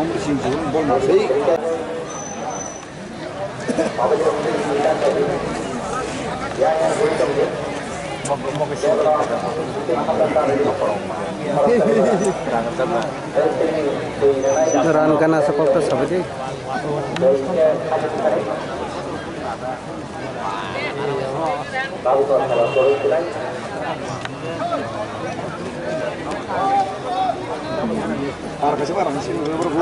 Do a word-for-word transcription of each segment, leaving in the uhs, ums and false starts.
Ran gana sa kok ta sabai de. Ar kaisa barang sini berapa?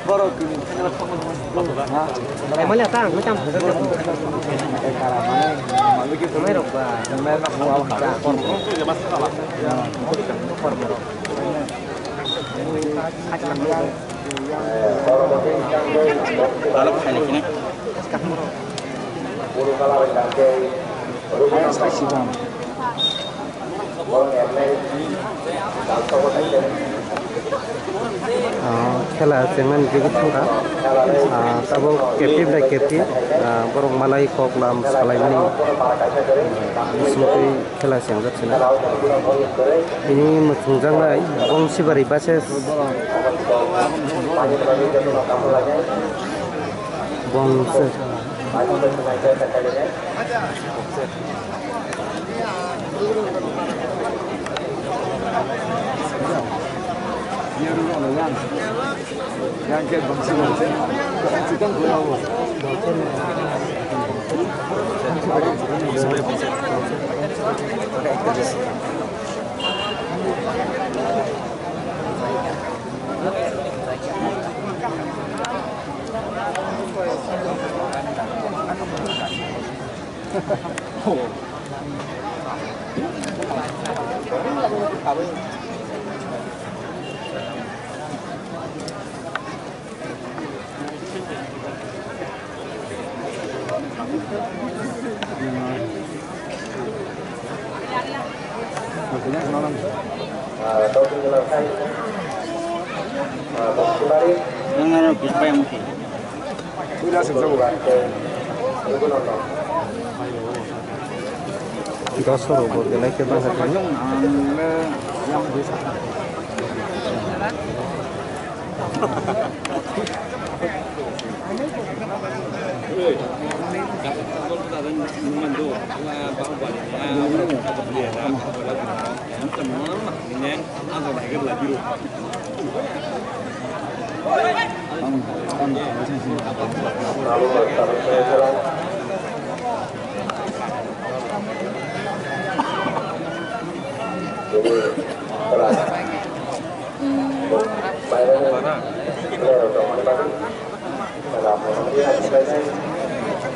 Borok kini tengah tengah. Emang lihat tang, macam. Mai rok ba. Mai rok ba. Balok khaina kini. Ah, khela chengmani jigit thangkha. Ah, tabuk captive bai captive, ah, borok malai koklam salaimani, ah, bisingtwi khela chengjak sino. Tini mwchungjaknai Bongsibari versus Bongse. Nang ano bispai ang mukhi. Dos rok bo belai khe bangkha thani.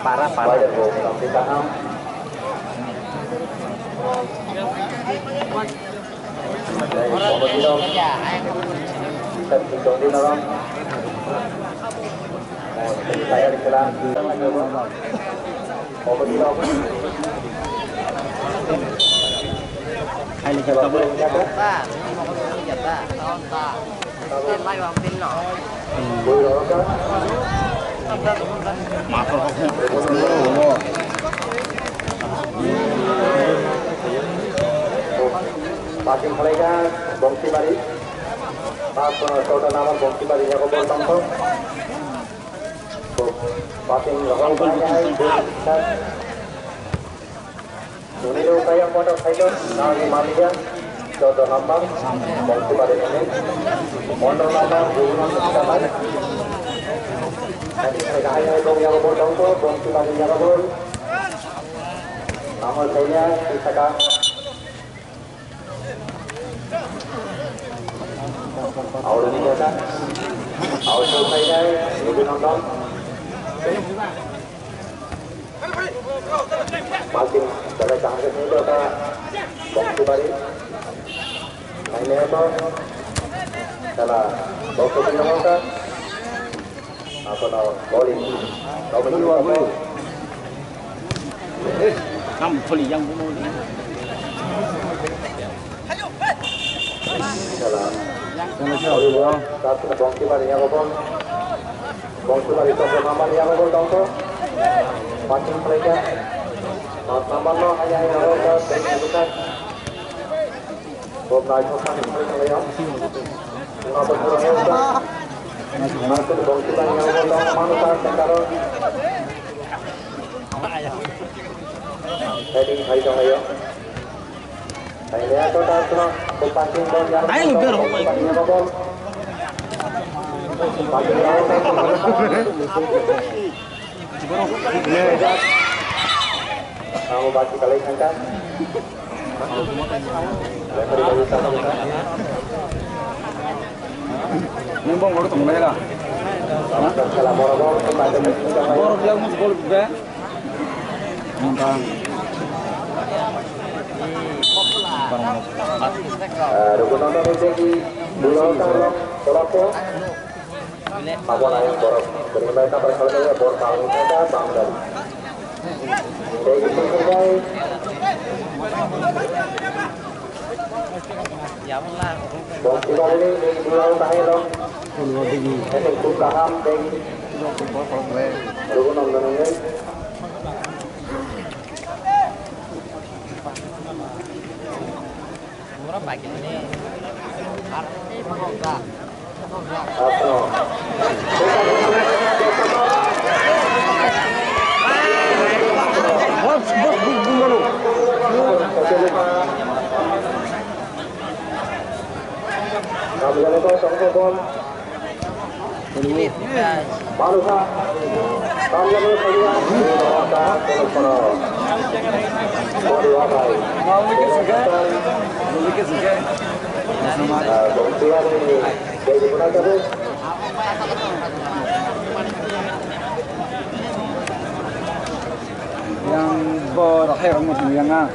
Para, para. Passing khlaikha Bongsibari. Pass, chota number Bongsibari yago bol tongkho. Passing rok khlaikha. Unilo kaya motor cycle nagi maliya, chota number, Bongsibari nini, pondro number, Jogunandan Sitalai. Tadi mereka hanya itu yang bol dongko, Bongsibari yang bol. Number saya, Sisaka. Aurani kota, Aurani kota, Jogunandan. Malting, daga kaham ke sini berapa? Bongsibari. Mainnya apa? Salah. Bongsibari apa? Apa no? Bowling. Kau beli apa? Kam tholi yang bumo ni. Bongsibari yang apa? Bongsibari toko mama yang apa? Toko. Passing play ya. Mama no ayah yang apa? Bob naithok kha ni phai khlai o. Ayo, biar hokmai. Kamu bati kalai sangka. Nang bong kotor tong lai la. Borok yang mus gol be. Nang bang. Rukunonton ini jadi dua orang tolong. Abo nai borok bini bai kabar khalai ya bor bang kha bang dari. Dei bini bai. Bong kibari ni ni dua tahai lo. Ini kub kaham dei. Rugo nong nong ni. Yang bo rakhai rok muchung yang a.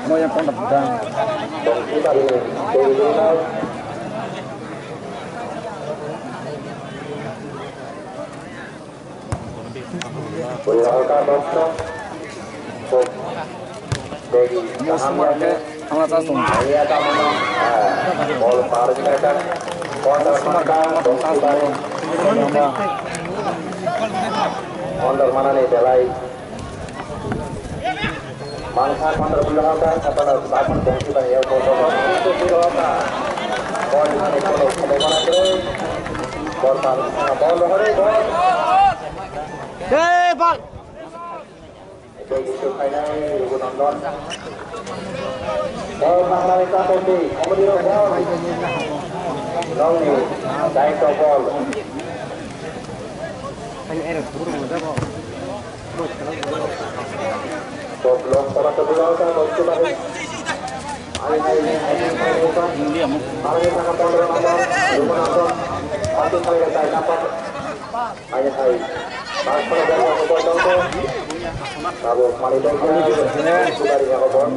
Mo yang kontak bang. Mo sumar ke thangla chas tong. Mo sumar ke thangla chas tong. Mondol manani belai. Mangsa Chandra Bulla Hausa, Sapana Bakun Bongsi Bani Yau Koso, Koso Bulla Hausa. Bol Hane Kono Kono Mana Kre, Bol Bal, Bol Hore Bol. Hey, Bol. Ito Yusuf Kainai, Rugu Nondon. Bol Bangla Rika Kondi, Komodi Rok Bol. Nongni, Daito Bol. Top block para ke bola ka, bol ke bari. Ai, ai, ai, ai, ai, ai, ai. Para ke sana pondro number, lima number. Satu kali ke saya dapat. Ai, ai. Pas para bola ke bol dong tu. Bravo, mari dong tu. Bol ke bari ke bol.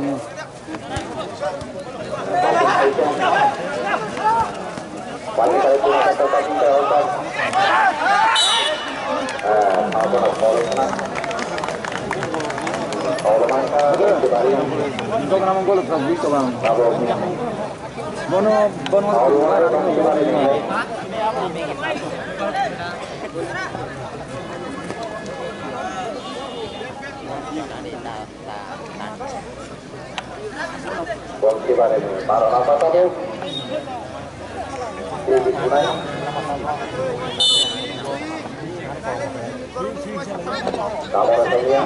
Bono, bono. Bol kibari ni baro na pata bo. Ini tunai. Kamar saya.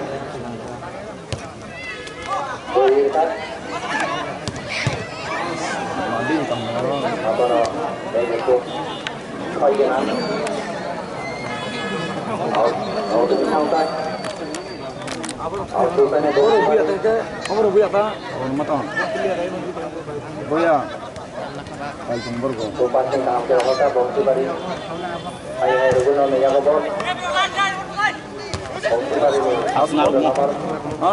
Bol ini kan. Apa no? Ini tu. Kau ini kan. Out, out ini kau kan. Obo rw buya ta, obo rw buya ta. Obo rw ma tong. Buya. Kaichung borgo. Aswk narwkma. Ha?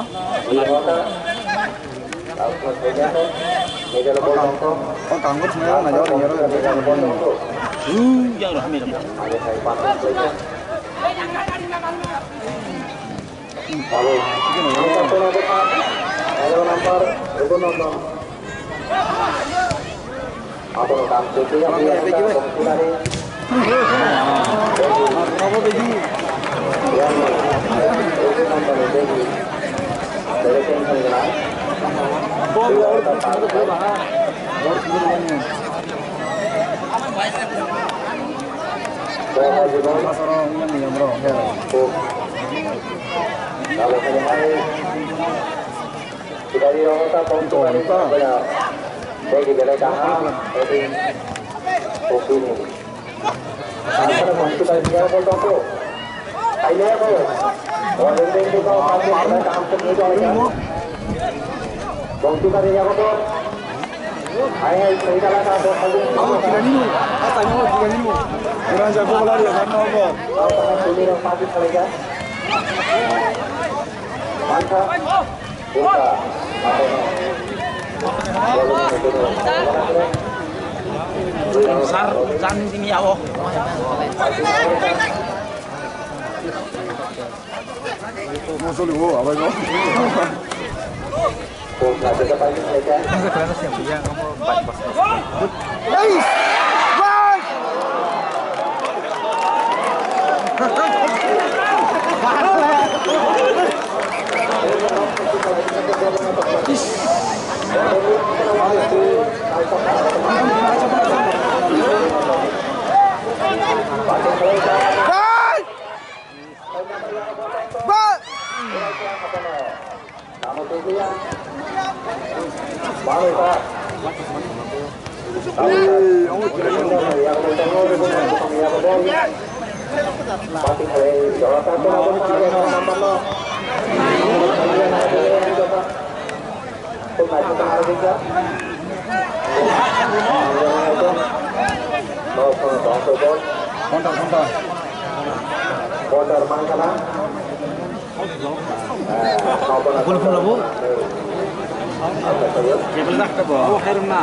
Sar, jan sini ya, oh. Masuk dulu, apa itu? Bol phun labo. Table dah ke bawah. Air na.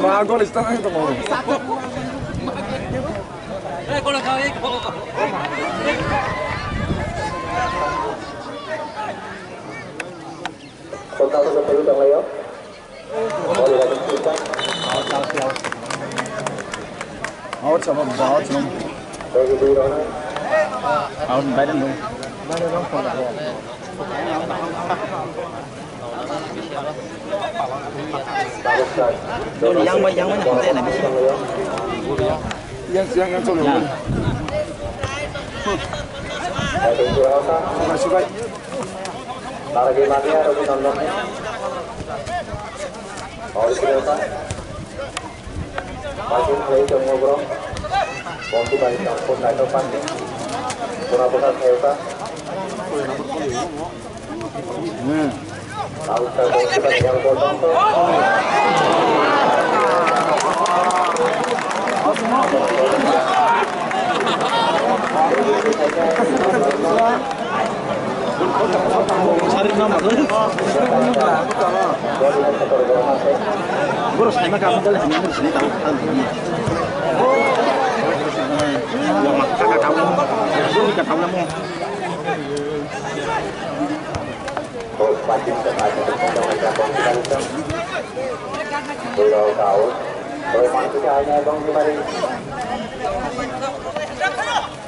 Ma gol está en tu mano. Kota ko tayo tang layo. Out sama, out sama. Out, baik dong. Yang bai, yang bai, yang bai, yang bai. Yang siang yang solo. Yang. Subai, subai. Lagi mati ya, Robi nonton. Oh, itu apa? Parking khlai tongo borok. Bontu bai tang phone naithok parking. Pura pura khlai kha. Hmm. Tabuk ta bontu bai yang bol tong tong.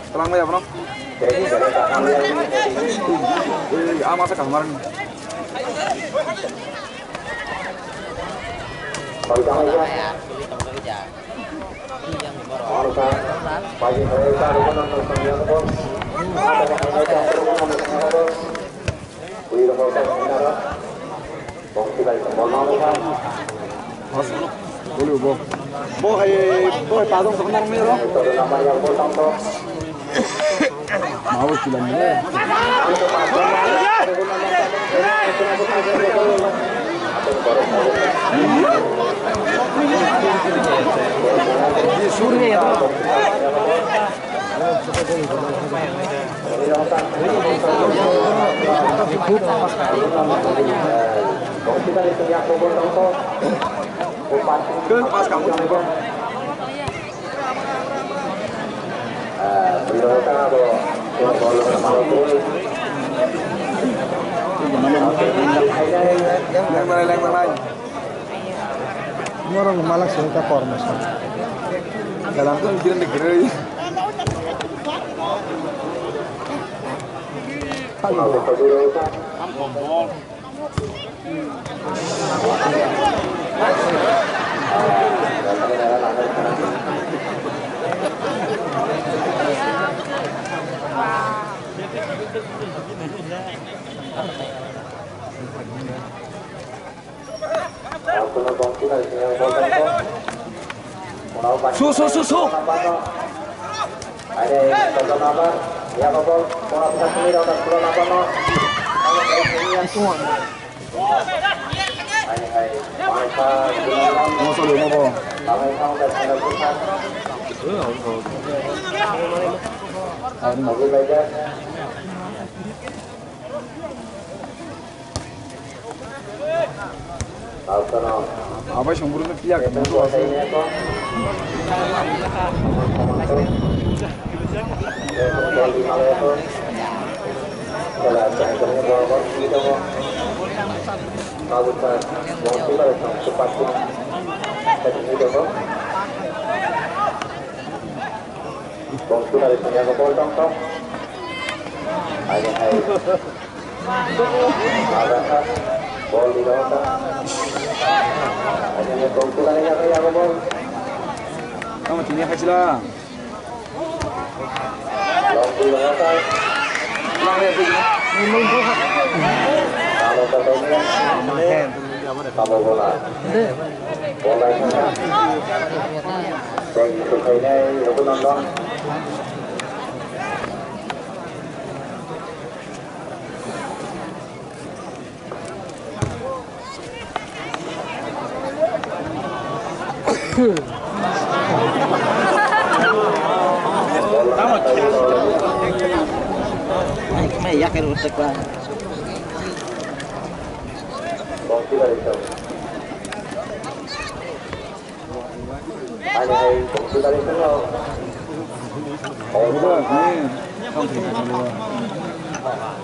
Tolong ya, bro. Eh, ama sa kamar ni. Bo hai, bo hai padong sok nang mero. Mau kilam ni. Surya. Norok malak sini ta kormo sa. Dalam tu mikirin deh kiri. Su, su, su, su. Abai songbrukno piyak. Bol di daw ta. Ani ni kong tu kani ya ya bol. Tamo tini hai sila. Bol di daw ta. Tamo ta to ni. Tamo bola. Bola. Thank you, Raghunath. Ani hai kong tu tari sung lo.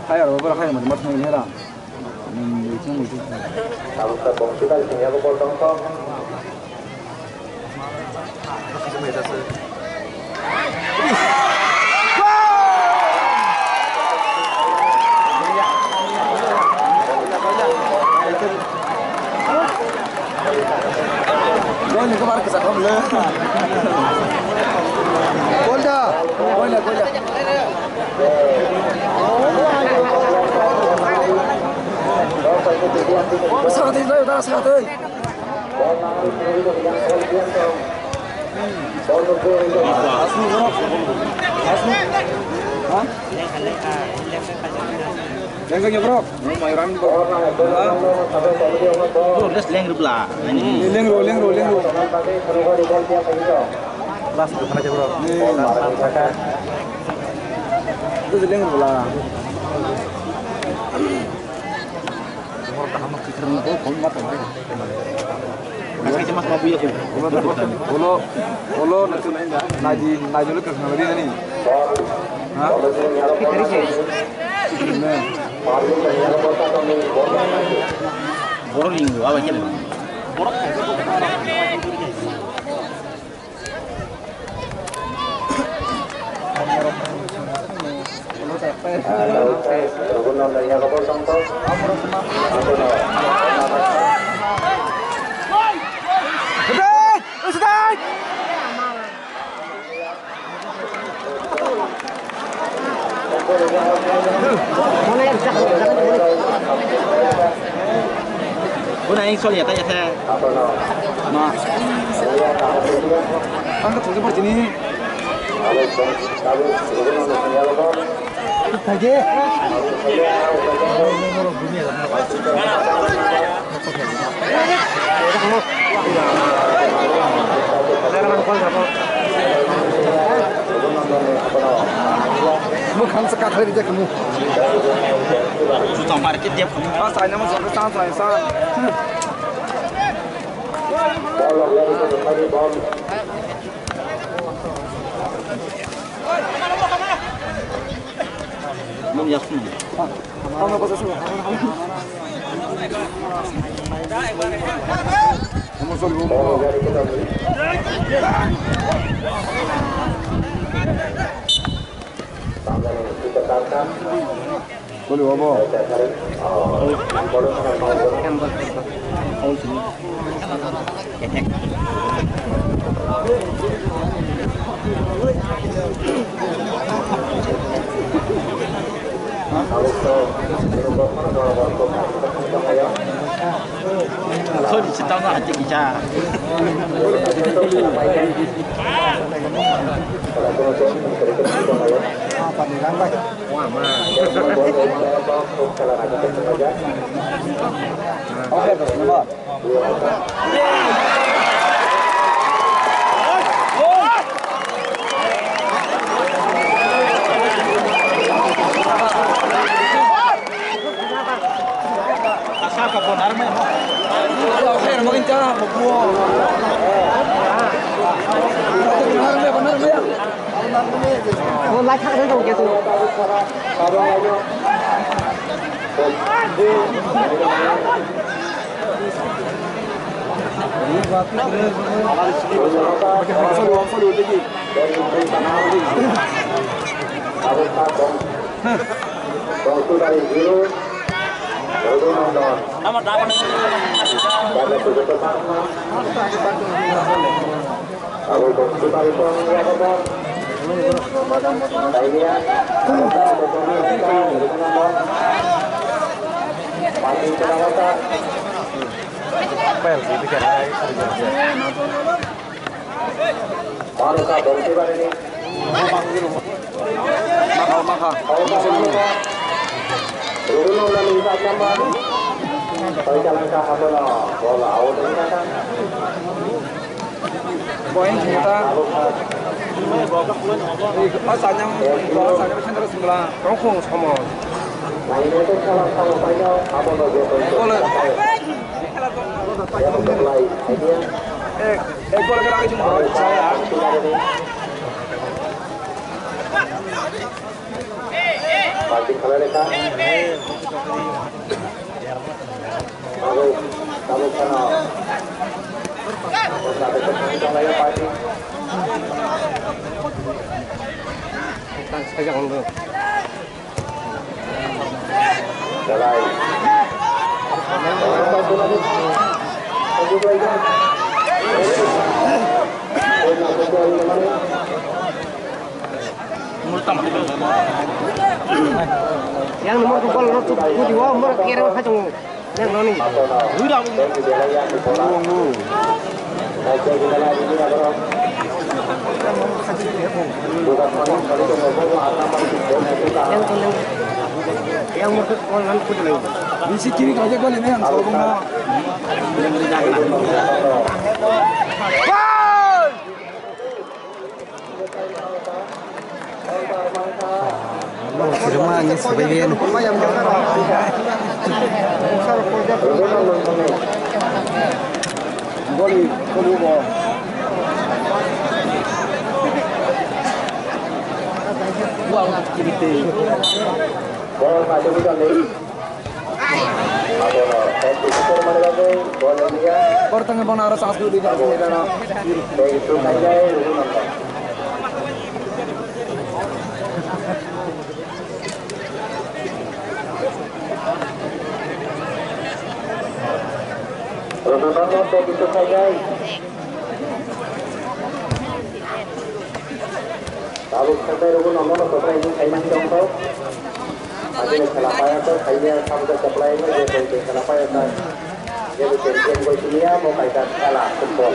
Hai aro babar hai mati mati ngira. Tabuk ta kong tu tari sung ya ko bol tong tong. Gol ni kemar kesa kom le. Gol da. Gol da, gol da. Saka tei, da, saka tei. Asli borok. Asli. Ha? Lengkang ya borok. Bro, just leng rubla. Leng ro, leng ro, leng ro. Last tu kena borok. Itu leng rubla. Ulo, ulo, naji, naji ulo kasih nadi nani. Ha? Borok ni, apa kira? Sol ya ta ya ta. Ma. Ang ka thungsi por sini. Thage. Mwkhang se kakhai rijak kamo. Juta market dia kamo. Pas aina mo sa sa sa sa. Mun yakhun. Boli obo. Sorry, sitang na hati kisa. Point ta. Asanyang, asanyang center singla. Rokong sama. Bole. Ek, ek bol kena kacung bol saya. Party khalai lekha. Tabuk, tabuk kheno. Tabuk kheno tonglai party. Tang sajak wngkha. Belai. Yang nomor tu gol rot tu pudi wa mor kira wa hajung. Yang noni. Rui da. Yang tu yang. Yang mor tu gol nan pudi lagi. Bisi kiri kau jago ni yang sokong na. Sirma ni sabai biyan. Goli, goli bo. Wow, kiri te. Bol maju kita ni. Kortang bana aro chance dui dui. Tabuk khatai rwgwi nono no kwplai wngwi khaimani tongkho. Agini khela paya khe khaimya samjak kwplai wngwi je tongtwi khela paya khe. Jebo champion bo siniya, bo kaisa khela football.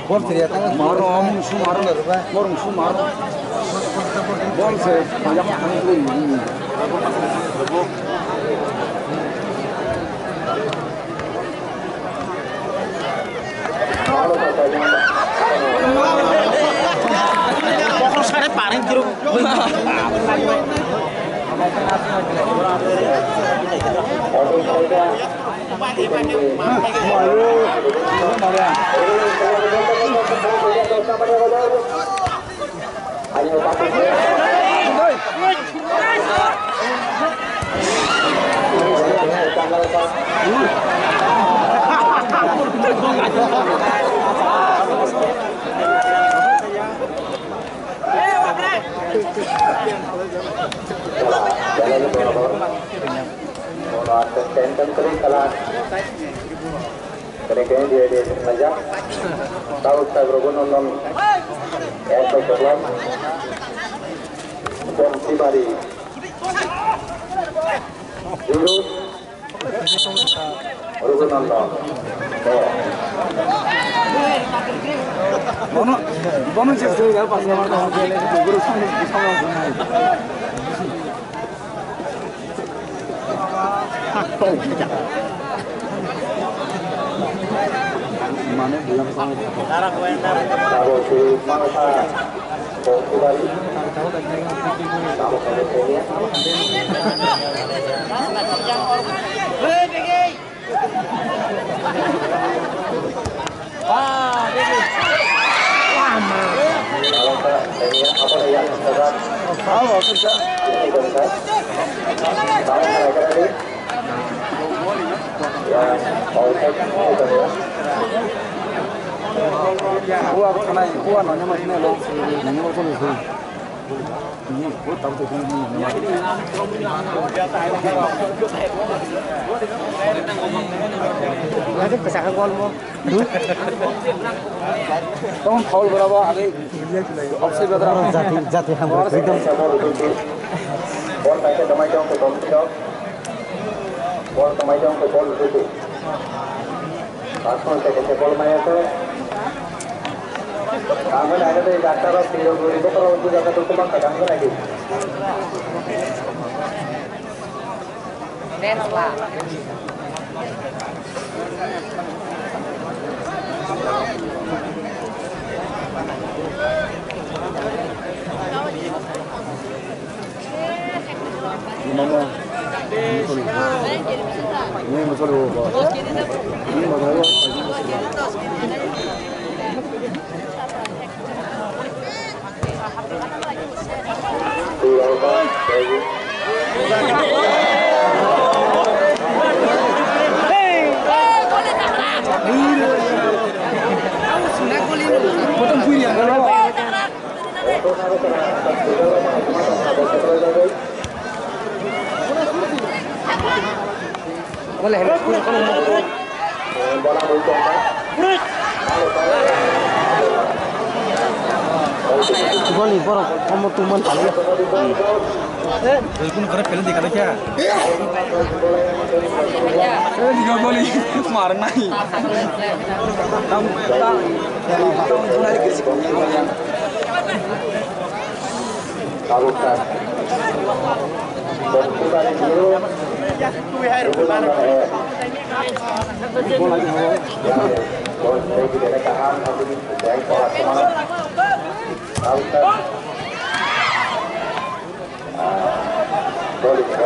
Bol tiri ya, tang maro, mung su maro, maro mung su maro. Bol se, yang tang tu. Bokol sare paring kiro. Kene kene dia dia sengaja. Tahu tak rogo nonton. Ekso sebelas. Bom Sibari. Zero. Rogo nonton. Bono, bono je je ya pas na marta hote le guru sami bisama sunai. Mane bilang sama. Kuwa khanai, kuwa nanya masine lo, nanya masine lo. Tong foul berapa? Ada offside berapa? Jati, jati hambar, freedom. Bol pakai damai jong ke bom tiro. Bol damai jong ke bol itu. Pasal saya kata bol maya tu. Kamu dah ada dari daktar atau piro guru itu kalau untuk jaga tu cuma kadang lagi. Boni borok omo tongmani tangwi. Belkun kore pele dikha dekha. Eh, dikha boli mar nai. Tam, tam, tam, Tabuk sir. Bol sir.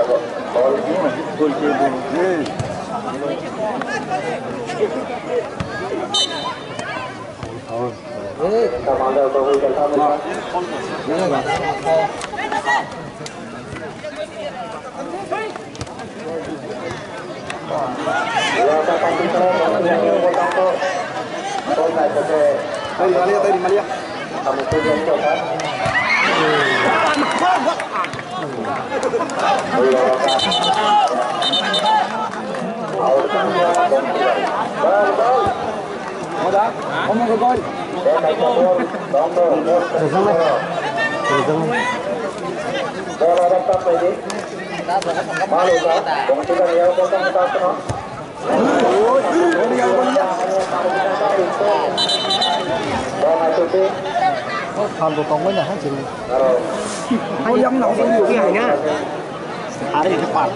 Bol sir. Phalbo tongmani hai chini. Hai yang nang sini hai na. Hari ke par.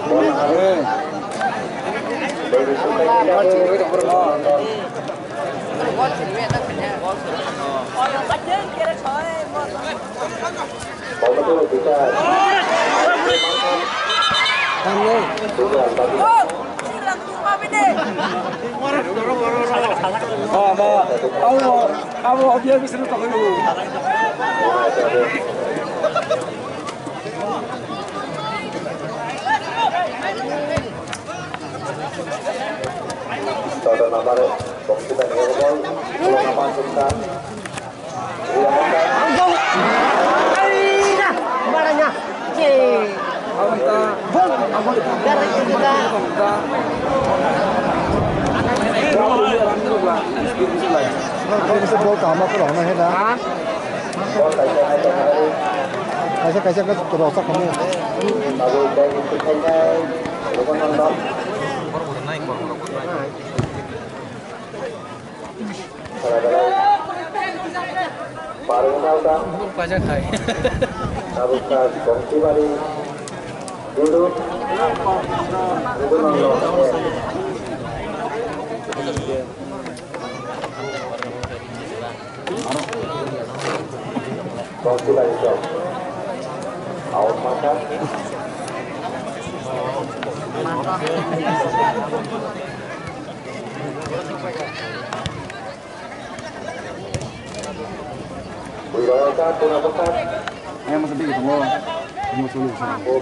Todo namare, bongsi tani bol, ulo nama sukha. Bol kaham khe rwna hai na. Kaisa kaisa khe rwchap khamu. Parung Dauda. Tabuk ta Bongsi Bari. Dudu. Dudu nang lo. Bongsi Bari chwng. Out masa. Bui rok ta pura bwkha. Ayang masa bigi tongo. Mo sulu sulu.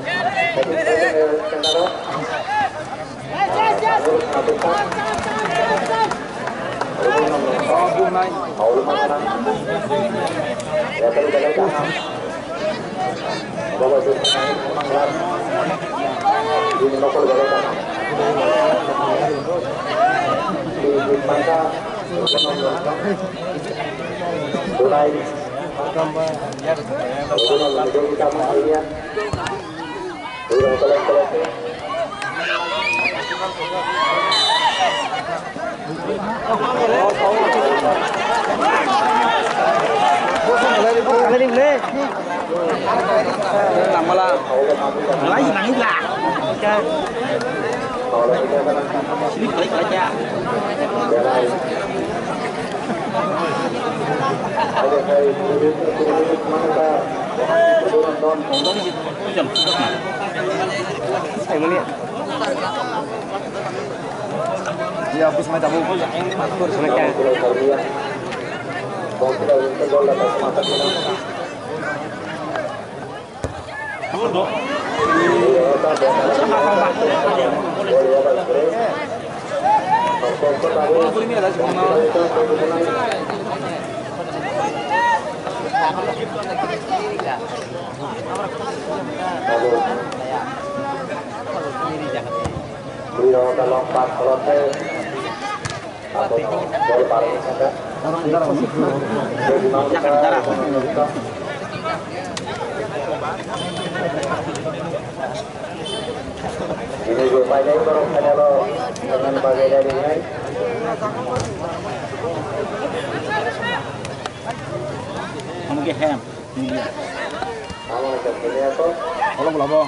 Ya, bus mai tabuk. Ini gue pakai kalau ada lo dengan bagai dari ini. Kamu ke hem? Iya. Kamu ada punya apa? Kalau belum.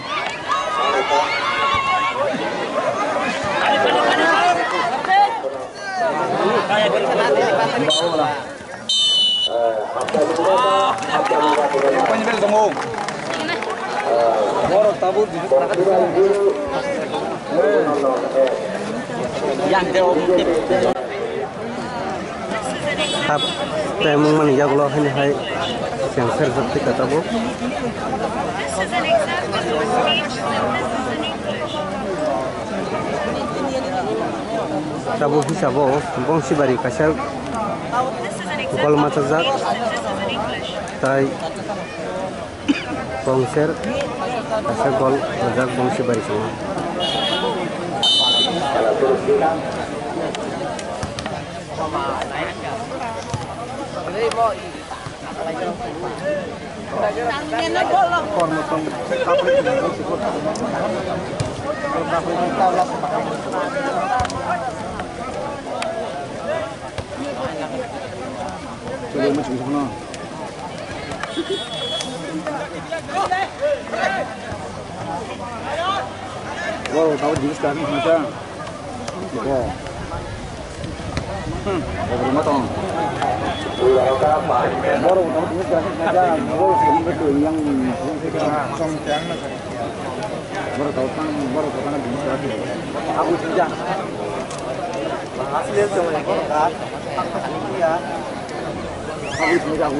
Borok tabuk. Yang jawab. Half time wngmani yagulo haino hai sengser jokti ka tabuk. Tabuk hisabo Bongsibari kaisa gol machajak tai. Kongser, kaisa gol rijak Bongsibari song. Wow, tau jeans ka ni macam. Wow. Hmm, over ma tong. Wow, tau jeans ka ni macam. Wow, sini betul yang. Song tiang na. Wow, tau tang, wow, tau tang jeans ka ni. Aku sejak. Asli tu macam. Aku sejak.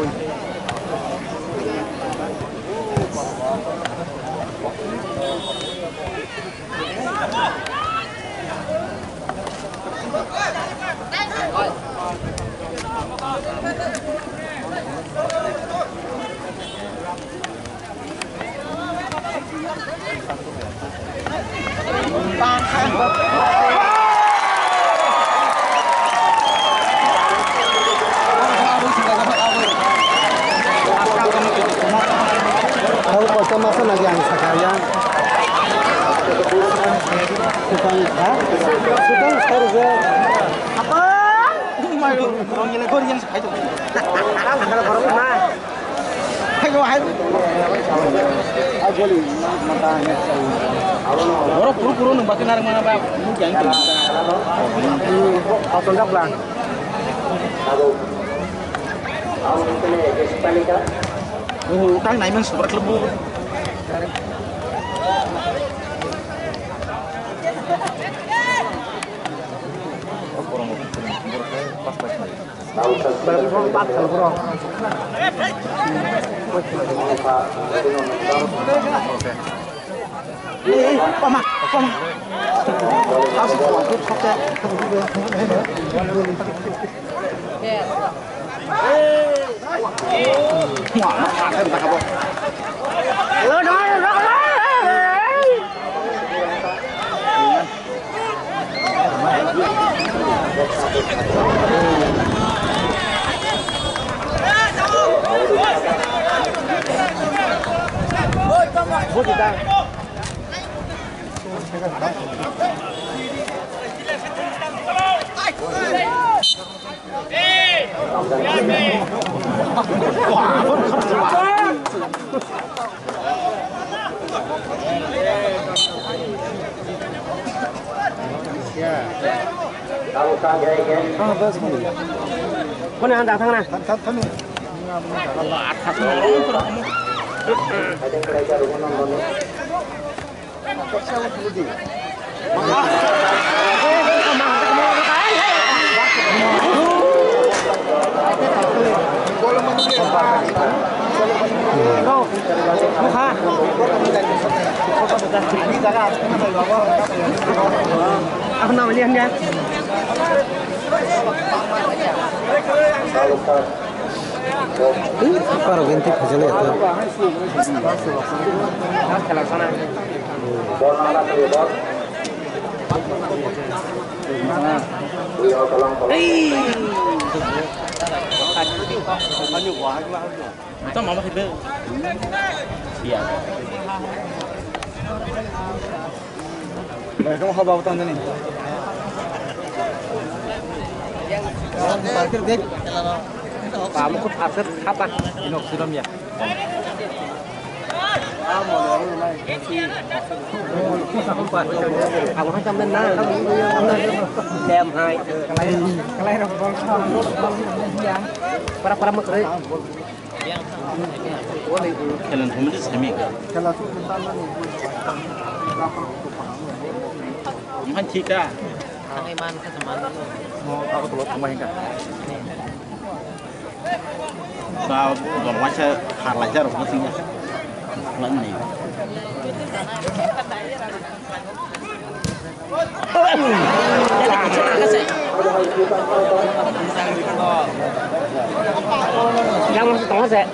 Ang kosto masa lagi ang sakaya. Sukang, ha? Sukang star je. Apa? Mai lo, rong gila gor yang sakai tu. Ang kalau korong ma. Hai ko hai. Borok puru puru nung bakti narang mana ba? Mu jang tu. Pasal dak lang. Oh, tang nai man super club bu. Kono ang da thang na. Ako na mali ang yan. Parok genti phajani ato. Ito mama kita. Iya. Kamu haba utang jani. Kamu kut arsir apa? Inok siram ya. Abo hai tamle na. Dem hai. Para para makre. Khelan thumdi sami. Khelan thumdi sami. Thik ta. Sa, bol waisa kharlaijak rok no singya. Lan ni. Yang masih tengah sih.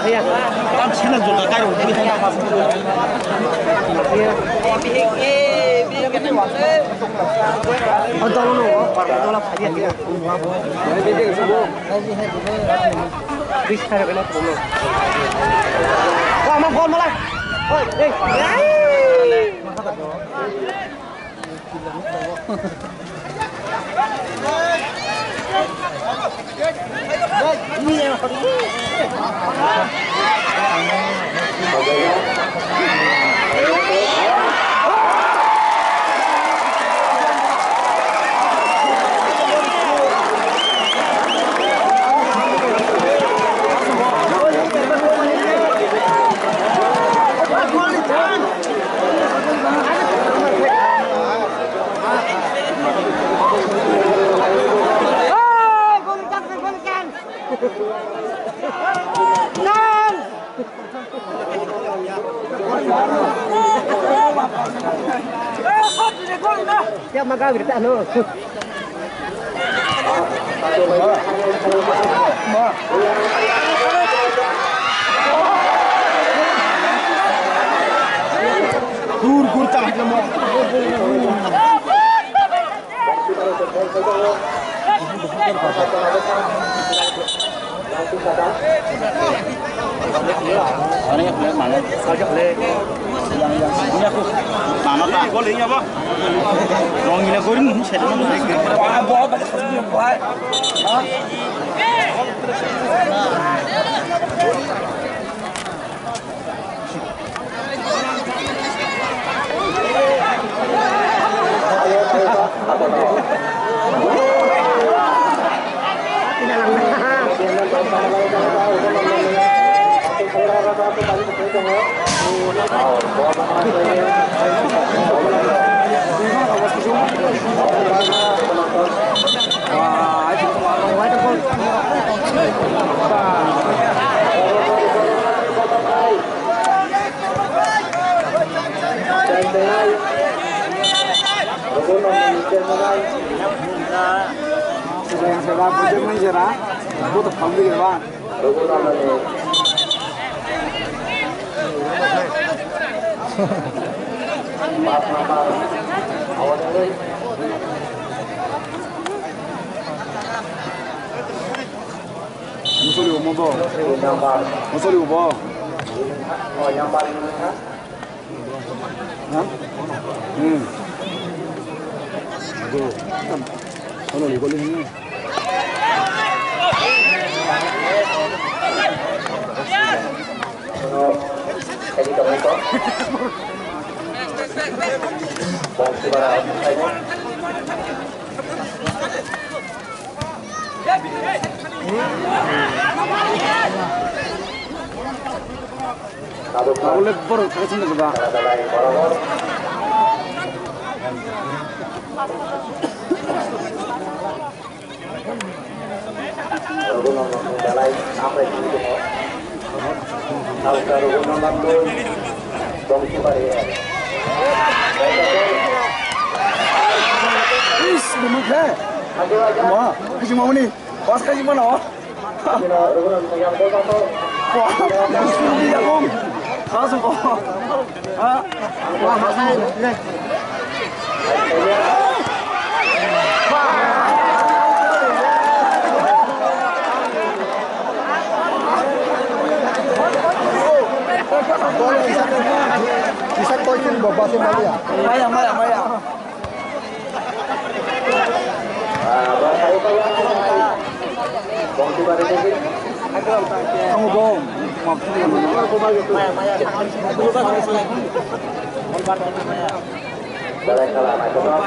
Iya. Iya. Oh, tolong, oh, tolong, iya, iya. Bis kare bena tolong. Wah, mau gol malah. Oi, eh. Ya, maga berita anu. Gur, gur, tang, tang. Musuli umo bo. Musuli ubo. Ha? Hmm. Ago. Ano ni goli ni. Tabuk le borok thangwi sini ba. Rwgwno belai amrai tongwi tongo. Tabuk rwgwno nangwi tongsi bari. Is, bumui khe. Ma, kisi mamuni. Bas khaji mano. Wah, bumui ya bum. Kha su ko. Ha? Wah, ha su. Kisa toikin bo base maya. Maya, maya, maya. Ang bo. Maya, maya. Balai kala, naithotok.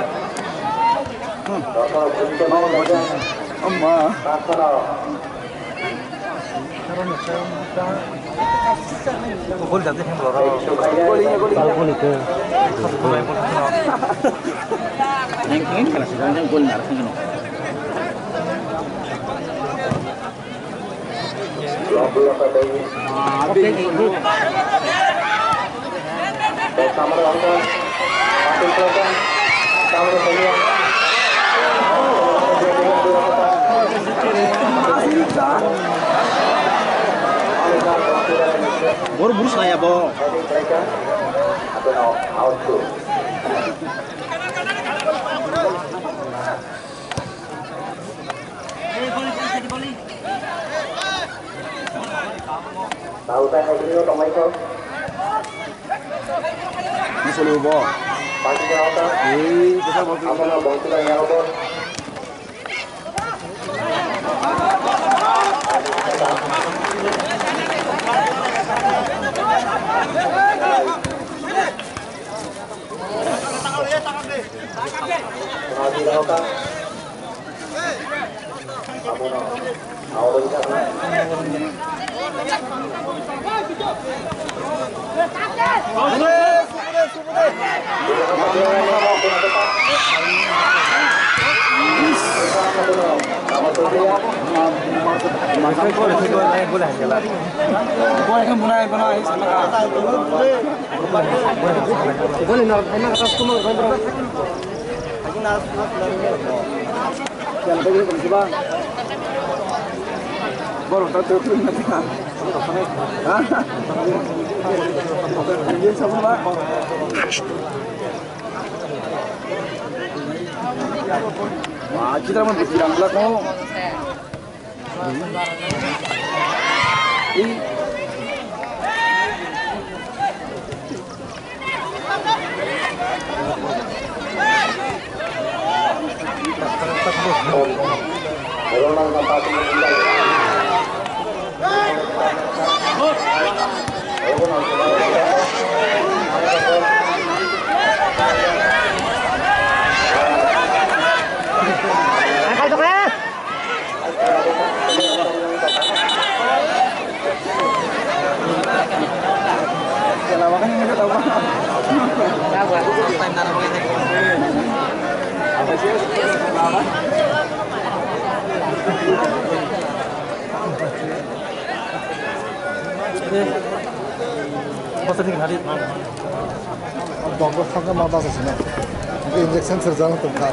Bor bor saya bo. Tauta hai kini tongmai kho. Ni solo bo. Pati jao ta. Ei, kisa bo. Apa na bangkula ya bo. Wah, kita mau bilang belakang. Bosok ni hari. Bokbo sakha ma bagwi sina. Injection sirjak tong kha.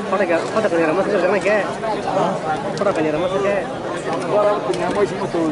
Photo ka, photo ka ni rama sirjak nai khe. Photo ka ni rama sirjak. Borom punya moi simo tu.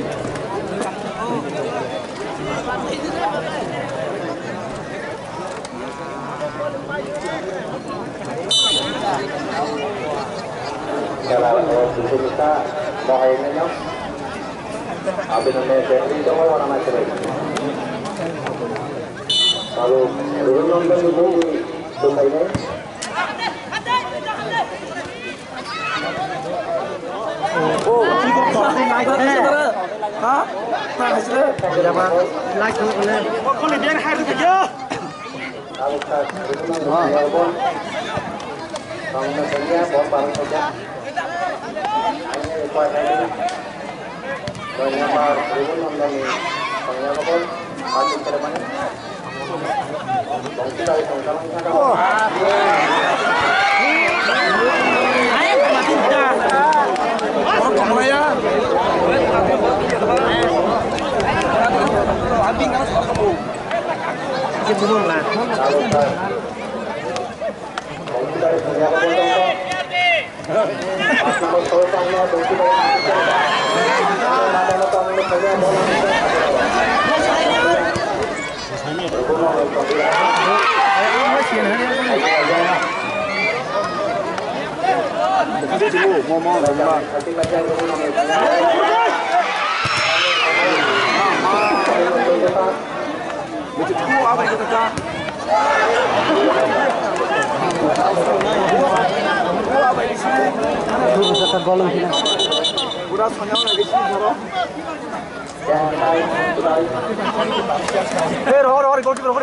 Hey, roho, roho, goalkeeper, roho.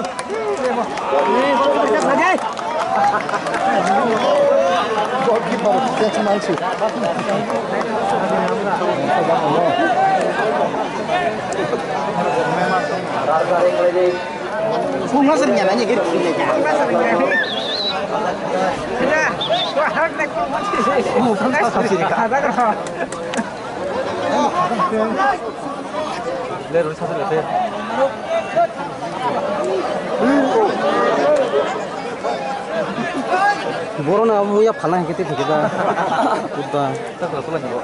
Borok no abo ya phalna hingke tei thwngkhe ba. Buddha. Traktor, traktor.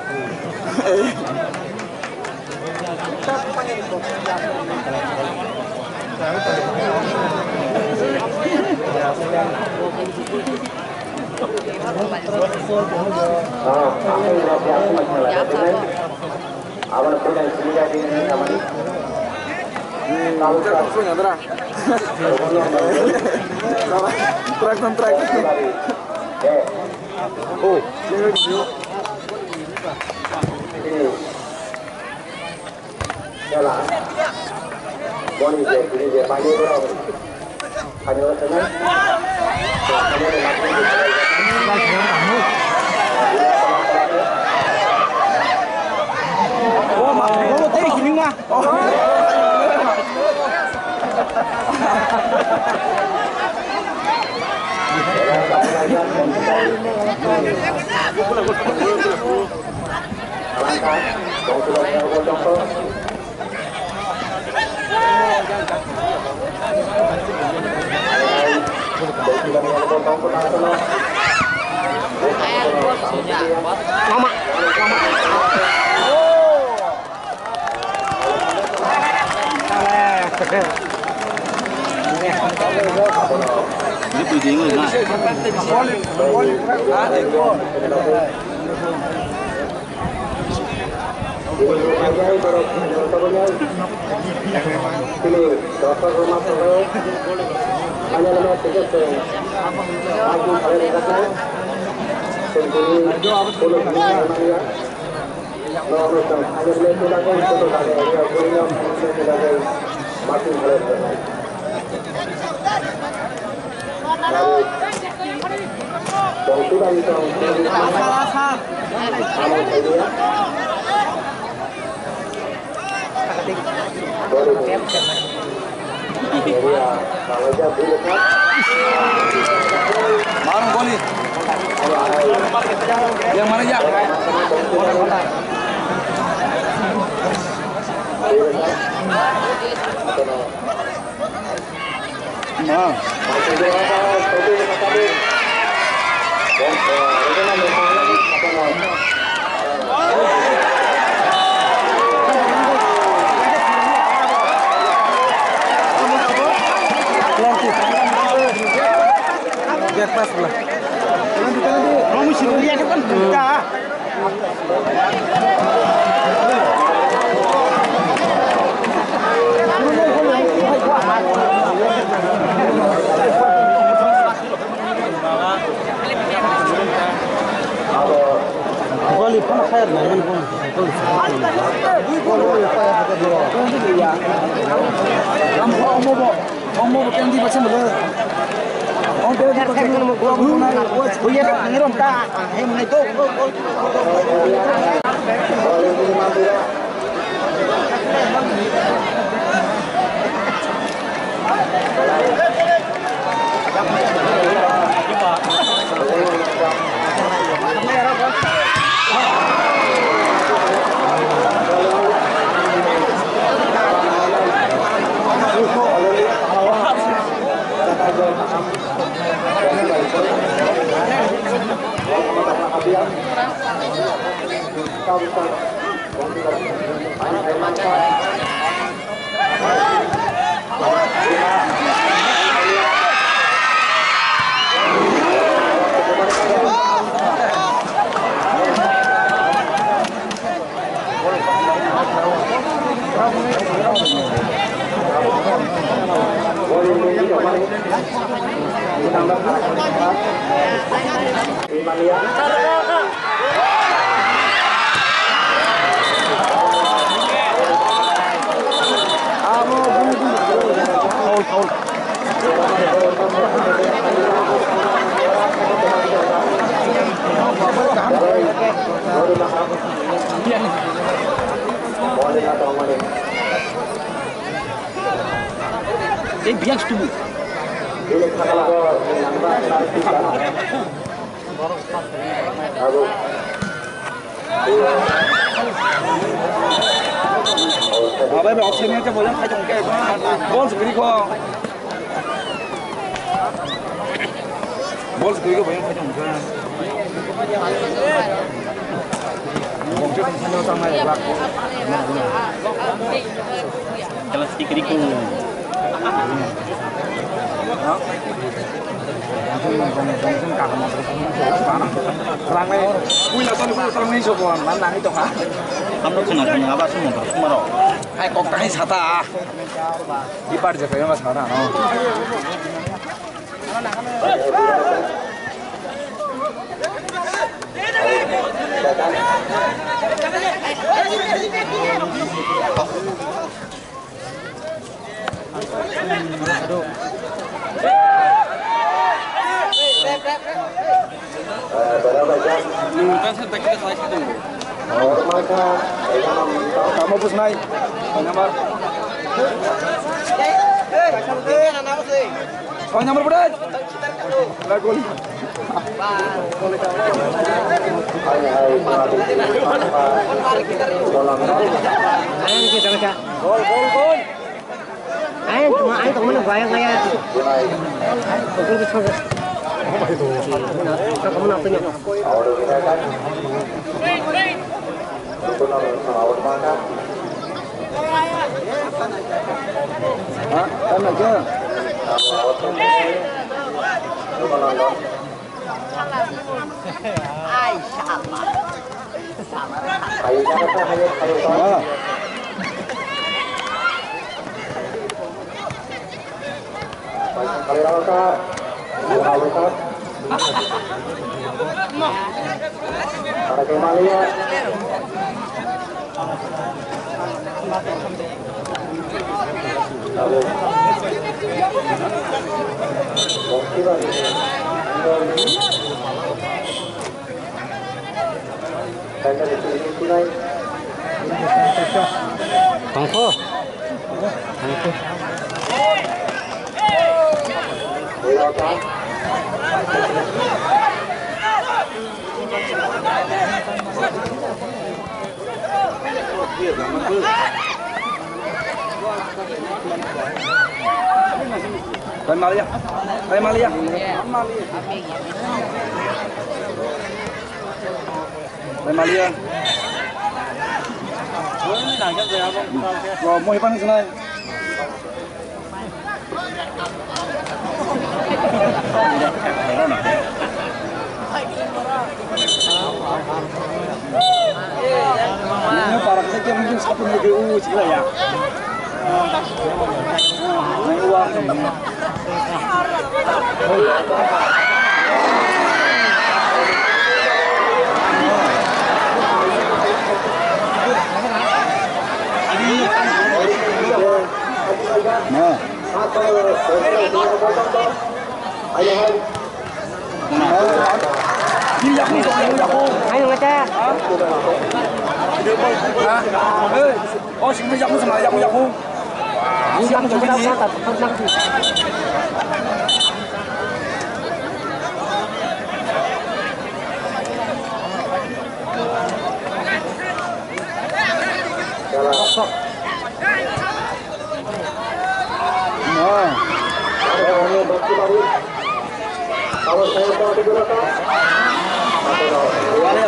Oh. Jela. Boni je, bini je, bani borok. Kanyang tengah. Yang mana ya? Back pass bola. Goli phano fire nai mani bono. Omo bo, omo bo, omo bo kendi bacha molo. Omo bo kendi bacha molo. Oye, ngirom ta, he mane go, go, go. Ei, biang setuju. Abai, bai, oxygen ke boyan khai jong ke, bol sugri ko. Bol sugri ko boyan khai jong ke. Bol sugri ko. Kelas tiga ribu. Rang ni, puila tong, tong ni sobo, man nang itu kha. Kamu kena kena apa semua terus marah. Hai kok tahi sata. Ipar je kayo mas mana no. Tamo pusnai. Soi number. Soi number, budai. Ayan, kita baca. Ayan, cuma ayan, temen gua yang kayak. Betul, betul. Kamu nak tunjuk. Ha? Kan aja. Ai, salah. Salah. Ha. Tongkho. Tongkho. Pai Malia. Pai Malia. Pai Malia. Lo, mo hipan sinai. Ini parak saya kira mungkin satu lagi, uh, sila ya. Ini uang. Nah. Ayo, hai. Ini yakung, yakung, yakung. Ayo, ngecek. Hah? Hei. Oh, sini yakung sama yakung, yakung. Yakung sama ini.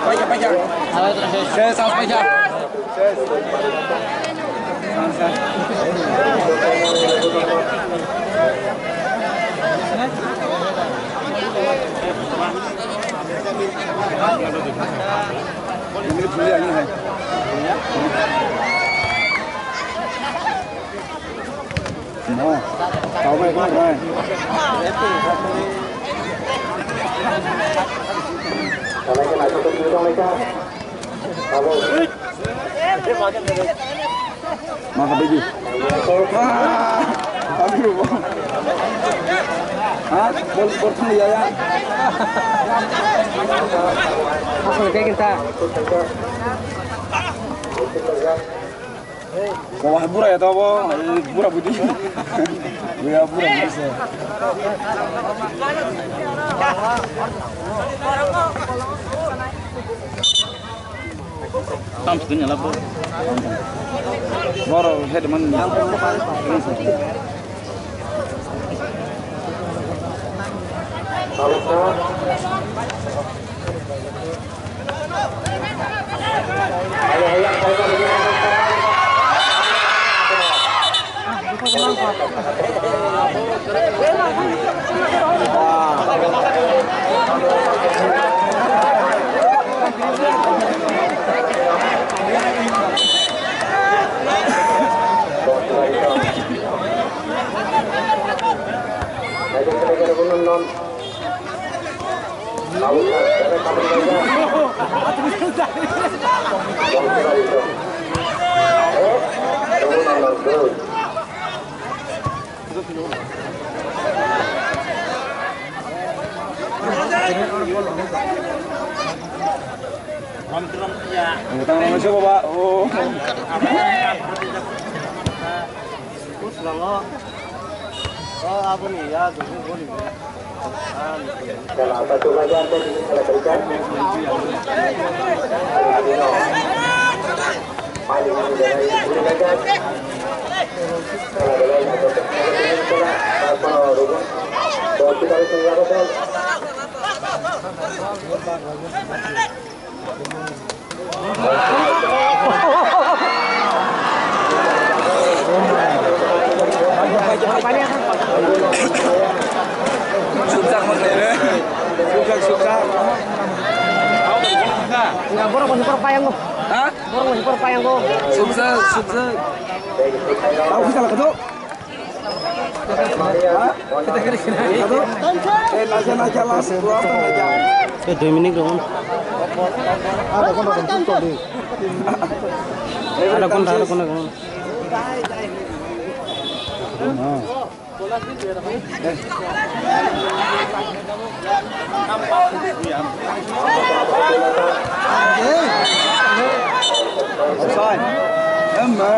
Paisa, paisa. Ses, ses, paisa. No, tau bai kau bai. Maka begi. Ah, tapi lupa. Ha? Bol, bol thang ya ya. Asal kayak kita. Wah, bura ya tau bo, bura budi. Ya bura budi se. Tam sini lah bro. Boro head man. Ang tang lang siya, baba. Oh. Push lang, oh. Oh, aboni ya, dulu, dulu. Sukjak mangkhaire. Sukjak, sukjak. Borok bo sukjak payango. Ha? Borok bo sukjak payango. Sukjak, sukjak. Tau kisa lakha do. Tei dui minute rw. Ada kontra, ada kontra. Offside. Emma.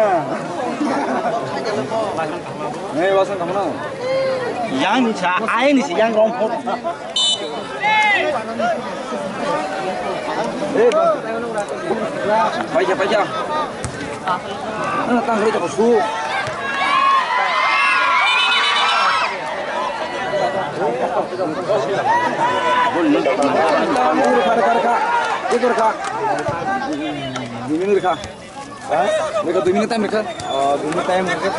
Hei, wasan kamu na? Yang ni sa, aing ni si yang rong phot. Paija, paija. Ano tang hoi ta su. Bol ni. Tang hoi kha, kha, kha. Ikor kha. Dui minute kha. Ha? Mereka dui minute time mereka. Oh, dui minute time mereka.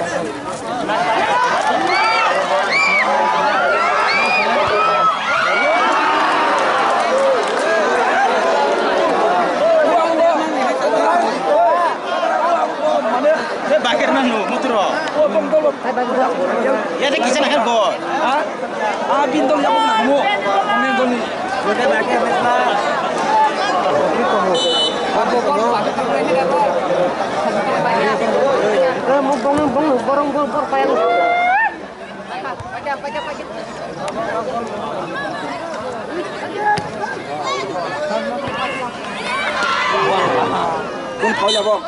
Bakir manu mutro. Ya de kisa na kan bol. Ha? Ah, bintang ya mo. Mo ni goni. Mo bong bong borong bor bor payang. Kung kau ya bong.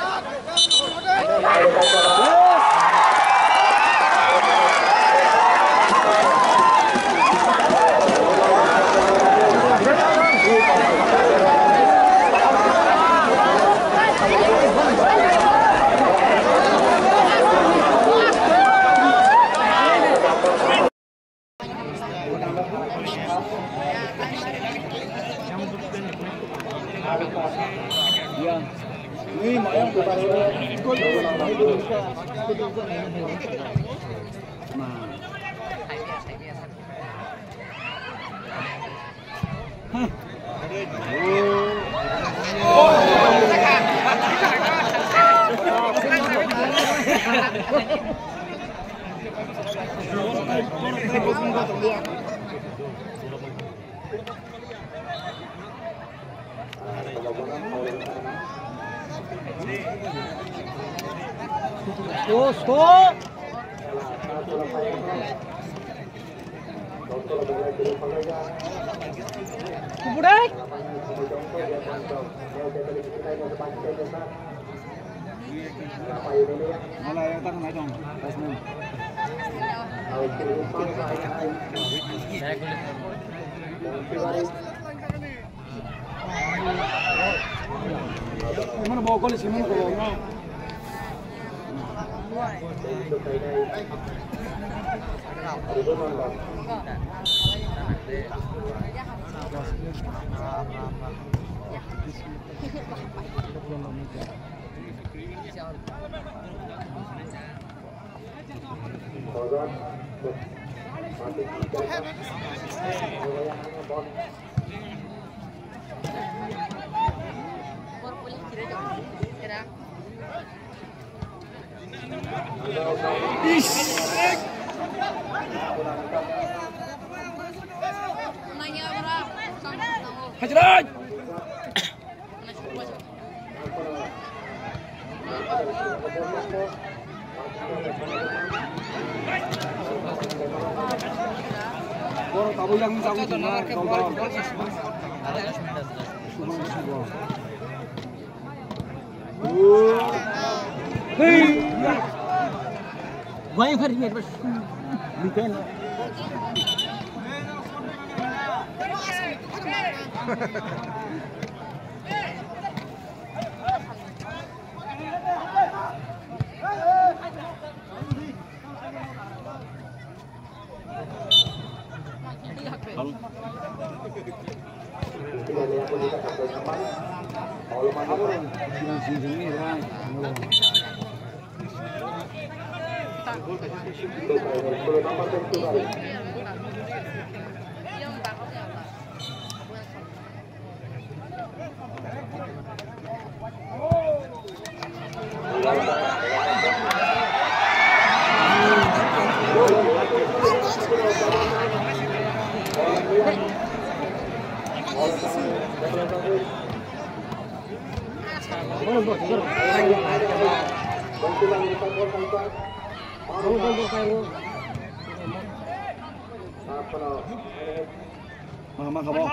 Kubudai. Emang bokol sih, emang bokol. Hajraj! Borok tabuk yang jago tongna, dol dol. Hey! Why are you here? Mama, kamu.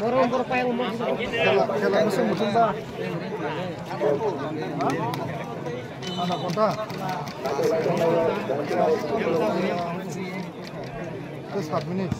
Borok, borok payung, borok. Khela, khela bwswk muchungba. Adha ghonta. Just five minutes.